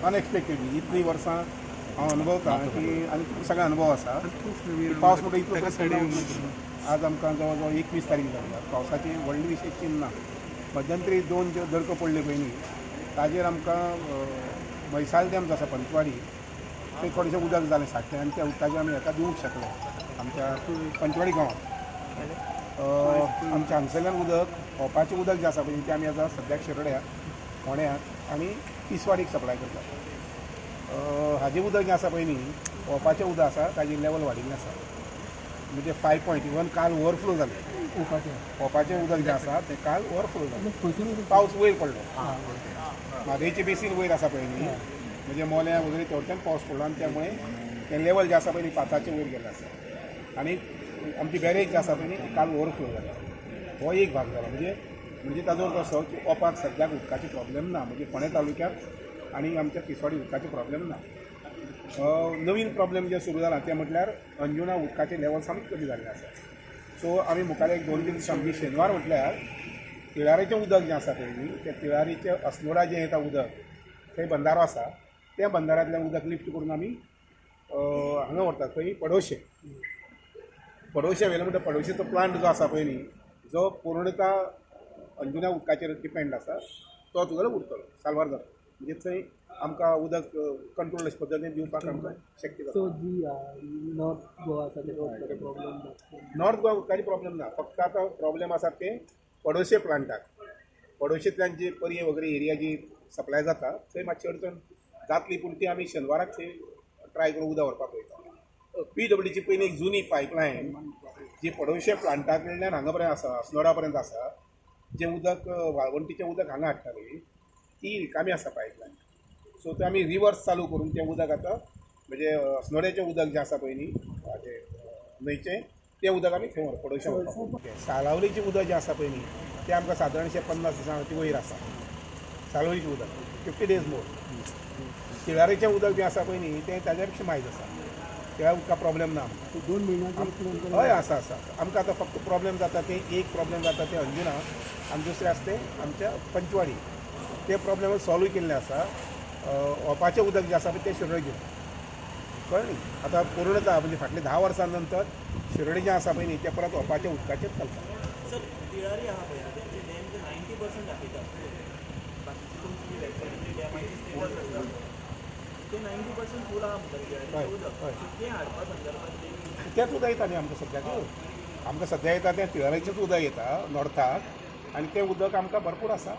Unexpectedly इतलीं वर्सां हांव अनुभवता की आनी तुमकां सगळे अनुभव आसा की पावस म्हणटा इतलो कसो. आज आमकां जवळ जवळ 21 तारीख जाली, पावसाची व्हडली विशेश चिन्न ना. मध्यंतरी दोन ज्यो दडको पडल्यो पळय न्ही, ताजेर आमकां म्हैसाळ डॅम जो आसा पंचवाडी, थंय थोडेशें उदक जालें साठलें आनी त्या उदकाचें आमी हेका दिवंक शकले आमच्या पंचवाडी गांवांत. आमच्या हांगसरल्यान उदक, ओपाचें उदक जें आसा पळय, तें आमी आतां सद्याक शिरोड्या, फोंड्याक आनी तिसवाडीक सप्लाय करतात. हाजें उदक जें आसा पळय न्ही, ओपाचें उदक आसा, ताजी लेवल वाडिल्लें आसा, म्हणजे 5.1 काल ओवरफ्लो जालें. ओपाचें उदक जें आसा तें काल ओवरफ्लो जालें, पावस वयर पडलो. म्हादयचें बेसीन वयर आसा पळय न्ही, म्हणजे मोल्यां वगैरे तेवटेन पावस पडलो आनी त्यामुळे तें लेवल जें आसा पळय न्ही, 5चे वयर गेल्लें आसा आनी आमची बॅरेज जी आसा पळय न्ही, ती काल ओवरफ्लो जाली. हो एक भाग जाला. म्हणजे म्हणजे ताजो अर्थ असो की ओपाक सद्याक उदकाचे प्रॉब्लेम ना, म्हणजे फोंडें तालुक्यात आनी आमच्या तिसवाडी उदकाचे प्रॉब्लेम ना. नवीन प्रॉब्लेम जे सुरू जाला ते म्हटल्यार अंजुना उदकाचें लेवल सामकें कमी जाल्लें आसा. सो आमी मुखार एक 2-3 दीस, सामकी शेनवार म्हटल्यार तिळारीचें उदक जें आसा पळय न्ही, तें तिळारीचें अस्नोडा जें येता उदक, थंय बंदारो आसा, त्या बंदाऱ्यांतल्यान उदक लिफ्ट करून आमी हांगा व्हरतात खंय, पडोशे. पडोशे व्हेलें म्हणटा, पडोशेचो प्लांट जो आसा पळय न्ही, जो पूर्णता अंजुना उदकाचेर डिपेंड आसा, तो तुगेलो उरतलो, साल्वार जातलो. म्हणजे थंय आमकां उदक कंट्रोल अशे पद्दतीन दिवपाक आमकां शक्य जाता. सो जी नॉर्थ गोवा आसा तेका उदकाचो प्रॉब्लेम ना? नॉर्थ गोवा उदकाची प्रॉब्लेम ना. फक्त आतां प्रॉब्लेम आसा ते पडोशे प्लांटाक. पडोशेंतल्यान जी पर्ये वगैरे एरिया जी सप्लाय जाता, थंय मातशी अडचण जातली, पूण ती आमी शेनवाराक थंय ट्राय करून उदक व्हरपाक पळयता. पीडब्ल्यूची पयलीं एक जुनी पायपलायन जी पडोशे प्लांटा कडल्यान हांगा पर्यंत आसा, अस्नोडा पर्यंत आसा, जें उदक वाळवंटीचें उदक हांगा हाडटाली, ती रिकामी आसा पायपलायन. सो ते आमी रिवर्स चालू करून तें उदक आतां, म्हणजे अस्नोड्याचें उदक जें आसा पळय न्ही, हाजें न्हंयचें, तें उदक आमी थंय व्हर पडोशे व्हरपाक. सालावलीचें उदक जें आसा पळय न्ही, तें आमकां सादारणशें 50 दिसां वयर आसा. सालावलीचें उदक 50 डेज मोर. तिळारीचें उदक जें आसा पळय न्ही, तें ताज्या पेक्षा मायज आसा. त्या उदका प्रॉब्लेम ना आमकां. 2 म्हयन्याचे? हय, आसा आसा आसा. आमकां आतां फक्त प्रॉब्लेम जाता ते एक प्रॉब्लेम जाता ते अंजुना आनी दुसरें आसा ते आमच्या पंचवाडी. ते प्रॉब्लेम सॉल्व केल्ले आसा. ओपाचें उदक जें आसा पळय तें शिरोडे घेवन, कळ्ळें न्ही. आतां पूर्णता म्हणजे फाटल्या 10 वर्सां नंतर शिरोडे जें आसा पळय न्ही, तें परत ओपाच्या उदकाचेर चलता. सर, तिळारी आहा पळय, तेंचे डॅम ते 90% दाखयता. बाकीची तुमची जी वेबसायटीचेर डॅमाची स्टेटस आसता, ते 90% फूल आहा म्हणटा तिळारीचें उदक. सो तें हाडपा संदर्भात ते तेंच उदक येता न्ही आमकां सद्याक. आमकां सद्या येता तें तिळारीचेंच उदक येता नॉर्थाक आनी तें उदक आमकां भरपूर आसा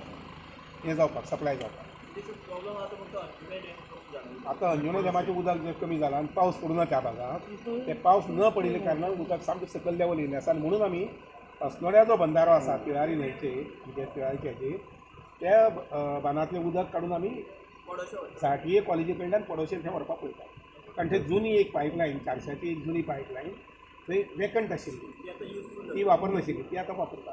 हें जावपाक, सप्लाय जावपाक. प्रॉब्लम आहा तो फक्त अंजुणे डॅम कमी जाला. आतां अंजुणे डॅमाचें उदक जें कमी जालां आनी पावस पडूना त्या भागांत, तें पावस न पडिल्ल्या कारणान उदक सामकें सकयल लेवल येयलें आसा. आनी म्हणून आमी अस्नोड्या जो बंदारो आसा तिळारी न्हंयचे, म्हणजे तिळारीचे हेजेर, त्या बांदांतलें उदक काडून आमी पडोशे वता. साठये कॉलेजी कडल्यान पडोशे थंय व्हरपाक पळयता. कारण थंय जुनी एक पायपलायन, चारशाची एक जुनी पायपलायन थंय वेकंट आशिल्ली. ती आतां युजफूल. ती वापरनाशिल्ली, ती आतां वापरता.